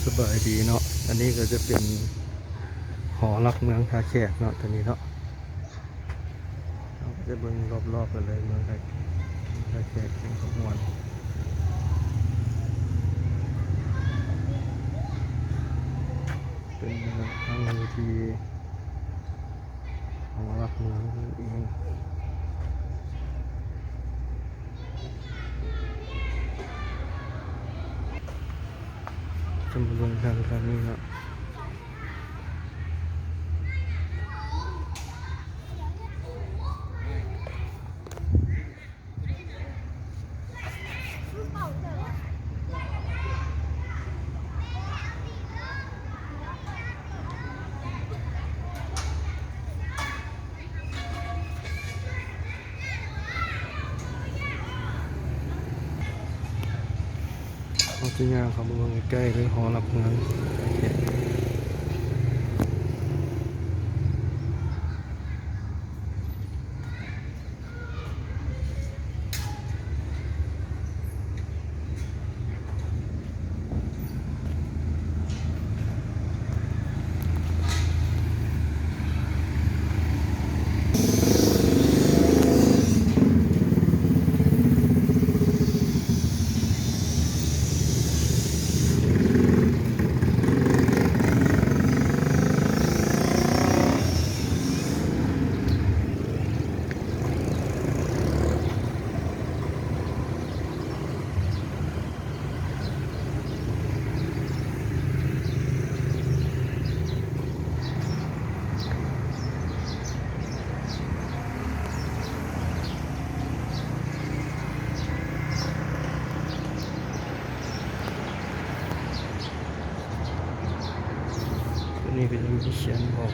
ສະບາຍດີເນາະ, ອັນນີ້ກໍຈະເປັນຫໍຫຼັກເມືອງທ່າແຂກເນາະ ຕົວນີ້ເນາະ. ເຮົາກໍຈະເບິ່ງລອບໆ ໄປເລີຍ ເມືອງທ່າ ທ່າແຂກ ແຂວງຄຳມ່ວນ. ເປັນທາງເວທີ ຫໍຫຼັກເມືອງນັ້ນເອງ. ຈະມາເບິ່ງທາງ ທາງນີ້ເນາະ. ເຮົາຈະຍ່າງເຂົ້າໄປເບິ່ງໃກ້ໆ ເລີຍ ຫໍຫຼັກເມືອງ. ຕົວນີ້ກໍຈະມີຂຽນບອກ